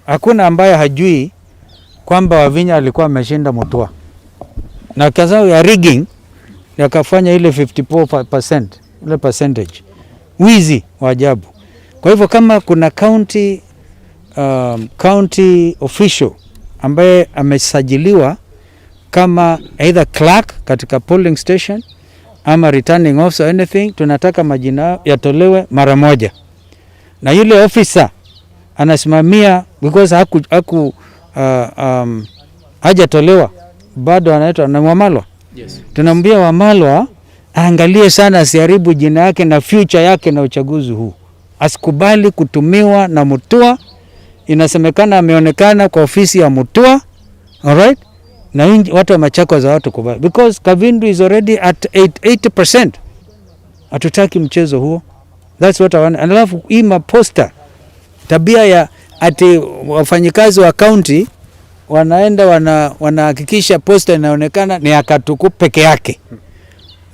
Hakuna ambaye hajui kwamba Wavinya alikuwa ameshinda Mutua, na kwa sababu ya rigging yakafanya ile 54% ile percentage, wizi wa ajabu. Kwa hivyo kama kuna county official ambaye amesajiliwa kama either clerk katika polling station ama returning officer, anything, tunataka majina yatolewe mara moja, na yule officer anasimamia because haku hajatolewa bado, anaitwa na Wamalwa. Yes. Tunaambia Wamalwa aangalie sana asiharibu jina yake na future yake na uchaguzi huu, asikubali kutumiwa na Mutua. Inasemekana ameonekana kwa ofisi ya Mutua, alright, na watu wa Machakos hawatakubali because Kavindu is already at 80%. Hatutaki mchezo huo, that's what I want. And alafu hii maposter, tabia ya ati wafanyikazi wa county wanaenda wanahakikisha poster inaonekana ni ya Katuku peke yake,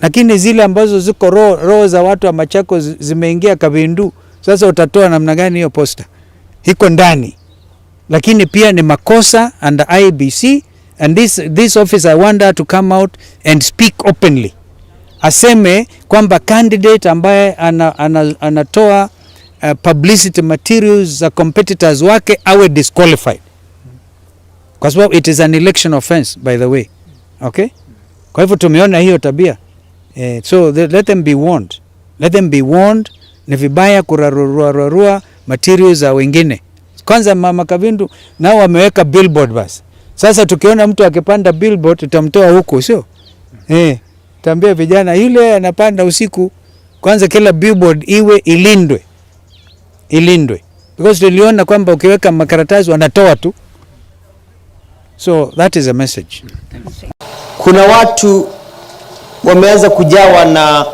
lakini zile ambazo ziko roho za watu wa Machakos zimeingia Kavindu. Sasa utatoa namna gani hiyo poster? Iko ndani, lakini pia ni makosa under IEBC, and this office, I want her to come out and speak openly, aseme kwamba candidate ambaye anatoa publicity materials za competitors wake awe disqualified, kwa sababu it is an election offense, by the way, okay? Kwa hivyo tumeona hiyo tabia, so let them be warned, let them be warned. Ni vibaya kuraruararua materials za wengine. Kwanza Mama Kavindu nao wameweka billboard basi. Sasa tukiona mtu akipanda billboard tutamtoa huko, sio? Tambia vijana yule anapanda usiku, kwanza kila billboard iwe ilindwe, ilindwe, because tuliona kwamba ukiweka makaratasi wanatoa tu. So that is a message. Kuna watu wameanza kujawa na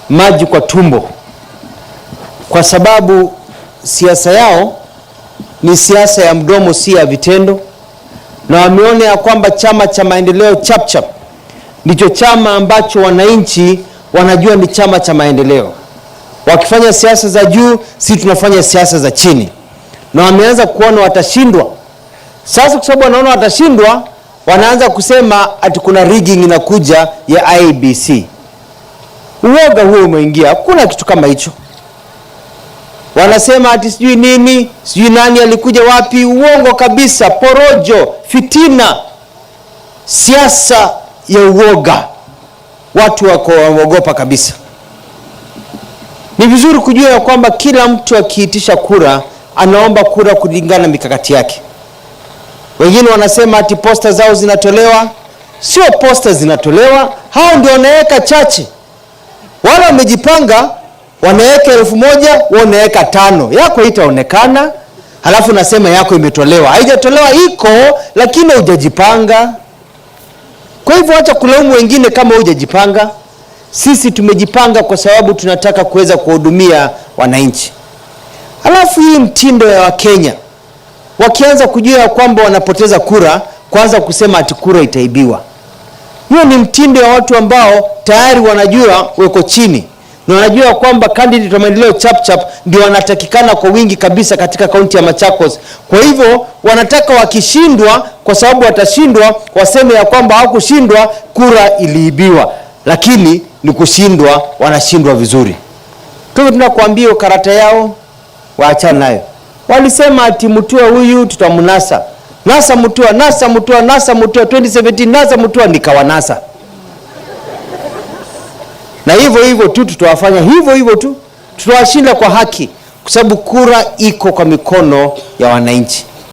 maji kwa tumbo kwa sababu siasa yao ni siasa ya mdomo, si ya vitendo, na wameona ya kwamba Chama cha Maendeleo Chapchap ndicho chama ambacho wananchi wanajua ni chama cha maendeleo. Wakifanya siasa za juu, si tunafanya siasa za chini, na wameanza kuona watashindwa. Sasa kwa sababu wanaona watashindwa, wanaanza kusema ati kuna rigging inakuja ya IEBC. Uoga huo umeingia, hakuna kitu kama hicho. Wanasema ati sijui nini, sijui nani alikuja wapi. Uongo kabisa, porojo, fitina, siasa ya uoga. Watu wako waogopa kabisa. Ni vizuri kujua ya kwamba kila mtu akiitisha kura anaomba kura kulingana na mikakati yake. Wengine wanasema ati poster zao zinatolewa. Sio poster zinatolewa, hao ndio wanaweka chache. Wale wamejipanga wanaweka 1000, wanaweka 5, yako itaonekana, halafu nasema yako imetolewa. Haijatolewa, iko, lakini hujajipanga. Kwa hivyo acha kulaumu wengine kama hujajipanga. Sisi tumejipanga kwa sababu tunataka kuweza kuhudumia wananchi. Halafu hii mtindo ya Wakenya wakianza kujua ya kwamba wanapoteza kura, kwanza kusema ati kura itaibiwa. Hiyo ni mtindo ya watu ambao tayari wanajua weko chini na wanajua kwamba candidate wa Maendeleo Chapchap ndio wanatakikana kwa wingi kabisa katika kaunti ya Machakos. Kwa hivyo wanataka wakishindwa, kwa sababu watashindwa, waseme ya kwamba hawakushindwa, kura iliibiwa, lakini ni kushindwa, wanashindwa vizuri. Kwa hivyo tunakuambia karata yao waachana nayo. Walisema ati Mutua huyu tutamnasa. Nasa Mutua, nasa Mutua, nasa Mutua 2017, nasa Mutua, nikawanasa. Na hivyo hivyo tu tutawafanya hivyo hivyo tu, tutawashinda kwa haki, kwa sababu kura iko kwa mikono ya wananchi.